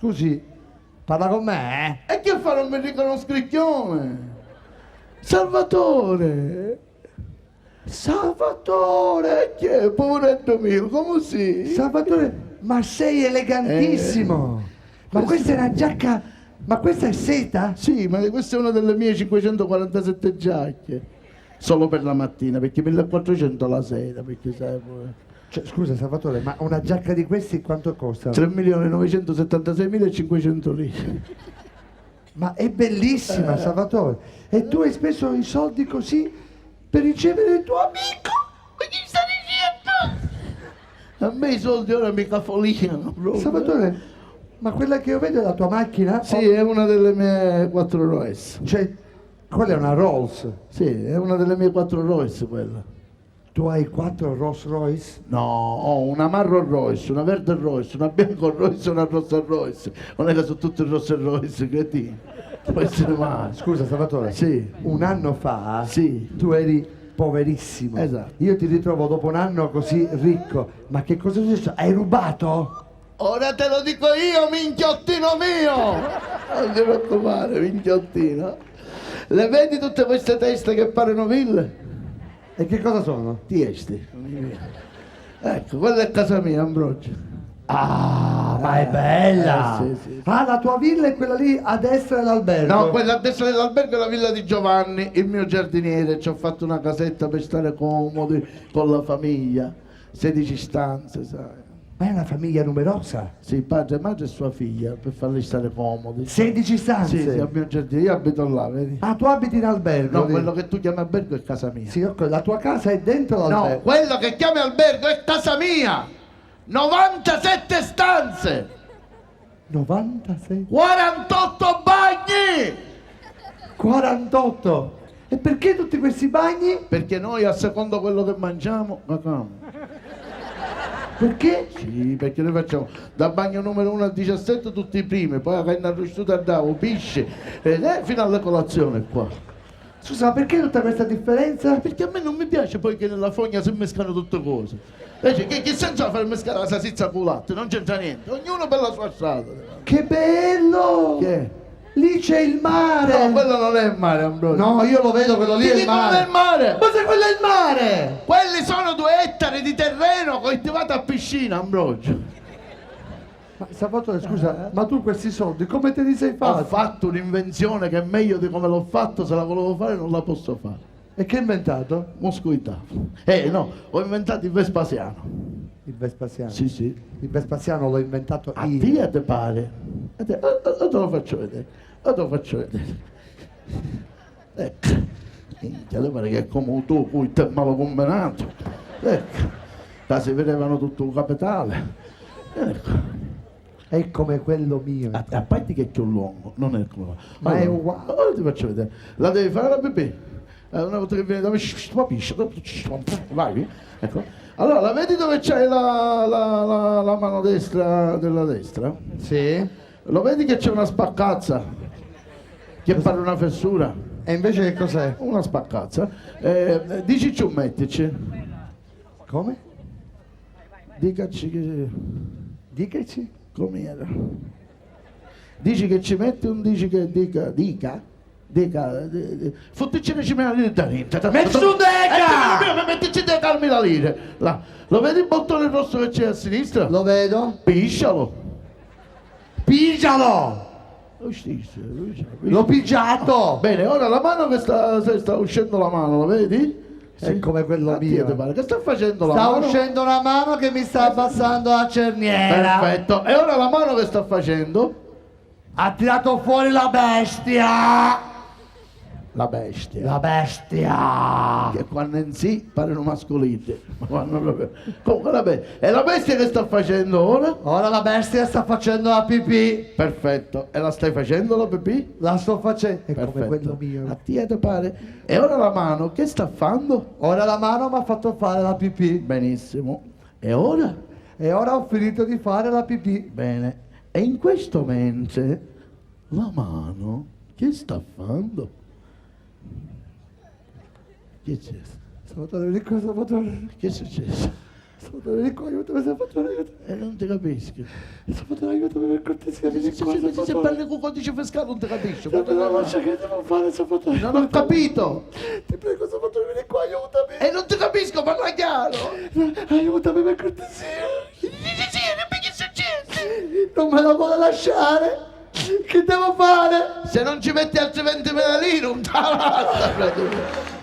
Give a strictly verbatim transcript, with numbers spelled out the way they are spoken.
Scusi, parla con me, eh? E che fa, non mi riconosci, scricchione? Salvatore! Salvatore! Che, poveretto mio, come sei? Salvatore, ma sei elegantissimo! Eh, ma questa è una giacca, ma questa è seta? Sì, ma questa è una delle mie cinquecentoquarantasette giacche. Solo per la mattina, perché millequattrocento la sera, perché sai pure. Cioè, scusa, Salvatore, ma una giacca di questi quanto costa? Tremilioninovecentosettantaseimilacinquecento lire. Ma è bellissima, eh, Salvatore. E tu hai speso i soldi così per ricevere il tuo amico? Ma chi sta dicendo? A me i soldi ora mi cafoliano proprio. Salvatore, ma quella che io vedo è la tua macchina? Sì, è una delle mie quattro Rolls. Cioè, quella è una Rolls? Sì, è una delle mie quattro Rolls quella. Tu hai quattro Rolls Royce? No, ho una marron Royce, una verde Royce, una bianco Royce e una rossa Royce. Non è che sono tutte rosse Royce, cretino. Può essere mai. Scusa, Salvatore. Sì. Un anno fa, sì, tu eri poverissimo. Esatto. Io ti ritrovo dopo un anno così ricco. Ma che cosa è successo? Hai rubato? Ora te lo dico io, minchiottino mio! Non ti preoccupare, minchiottino. Le vedi tutte queste teste che parano ville? E che cosa sono? Tiesti. Ecco, quella è casa mia, Ambrogio. Ah, ma è bella! Eh, sì, sì, sì. Ah, la tua villa è quella lì a destra dell'albergo? No, quella a destra dell'albergo è la villa di Giovanni, il mio giardiniere. Ci ho fatto una casetta per stare comodi con la famiglia. Sedici stanze, sai. Ma è una famiglia numerosa. Sì, padre, madre e sua figlia, per farli stare comodi. Sedici stanze? Sì, sì, a mio giardino, io abito là, vedi? Ah, tu abiti in albergo? No, quello che tu chiami albergo è casa mia. Sì, ok, la tua casa è dentro l'albergo? No, quello che chiami albergo è casa mia! novantasette stanze! novantasei? quarantotto bagni! quarantotto? E perché tutti questi bagni? Perché noi, a seconda quello che mangiamo, cachiamo. Perché? Sì, perché noi facciamo dal bagno numero uno al diciassette tutti i primi, poi la carne arrostita, il pisce, e, eh, fino alla colazione qua. Scusa, ma perché tutta questa differenza? Perché a me non mi piace poi che nella fogna si mescano tutte cose. Invece, che, che senso ha far mescare la salsiccia con latte? Non c'entra niente, ognuno per la sua strada. Che bello! Che? Lì c'è il mare! No, quello non è il mare, Ambrogio. No, io lo vedo, quello lì è il mare. Ti dico, non è il mare! Ma se quello è il mare! Quelli sono due ettari di terreno coltivati a piscina, Ambrogio. Ma Salvatore, scusa, eh, ma tu questi soldi come te li sei fatti? Ho fatto un'invenzione che è meglio di come l'ho fatto, se la volevo fare non la posso fare. E che hai inventato? Moscovitano. Eh, no, ho inventato il Vespasiano. Il Vespasiano? Sì, sì. Il Vespasiano l'ho inventato io. A tia te pare? A te, a, a, a te lo faccio vedere. A te lo faccio vedere. Ecco. Minchia, te pare che è come tu, cui te malo combinato. Ecco. Là si vedevano tutto il capitale. Ecco. È come quello mio. A, a parte che è più lungo, non è come. Ma è uguale. Ora ti faccio vedere. La devi fare la pipì. Eh, una volta che viene da me, shh, shh, ma piscia, shh, shh, vai, ecco. Allora, la vedi dove c'hai la, la, la, la mano destra della destra? Sì. Lo vedi che c'è una spaccazza? Che pare una fessura? E invece che cos'è? Una spaccazza. Eh, dici ciù, mettici. Come? Dicaci che... Dicaci? Come era? Dici che ci metti, un dici che dica, dica, dica, di- di- futticina ci mena lì da dentro. Metti su deca! Eh, prima, prima, mettici deca al mila lire. Là. Lo vedi il bottone rosso che c'è a sinistra? Lo vedo. Piscialo. Pigialo! Lo stesso, lo stesso. L'ho pigiato! Bene, ora la mano che sta, sta uscendo la mano, la vedi? Sì. È come quello mio. Che sta facendo la mano? Sta uscendo una mano che mi sta abbassando la cerniera. Perfetto. E ora la mano che sta facendo? Ha tirato fuori la bestia! La bestia. La bestia. Che quando è in sì pare un mascolino. Ma quando proprio... Comunque, la be- è la bestia che sta facendo ora? Ora la bestia sta facendo la pipì. Perfetto. E la stai facendo la pipì? La sto facendo. È come quello mio. A tia te pare? E ora la mano che sta fando? Ora la mano mi ha fatto fare la pipì. Benissimo. E ora? E ora ho finito di fare la pipì. Bene. E in questo mentre la mano che sta fando? Che c'è? Salvatore, vedi cosa, Salvatore? Che è successo? Salvatore, vieni qua, aiutami, Salvatore, aiutami. E non ti capisco. Salvatore, aiutami per cortesia, vieni qua, Salvatore. Se parli con codice fiscale non ti capisco. Salvatore, lascia che devo fare, Salvatore. Non ho capito. Ti prego, Salvatore, vieni qua, aiutami. E non ti capisco, parla chiaro. Aiutami per cortesia. Sì, sì, sì, dimmi che succede. Non me la vuole lasciare. Che devo fare? Se non ci metti altri ventimila lire, non te la lascia, fratello.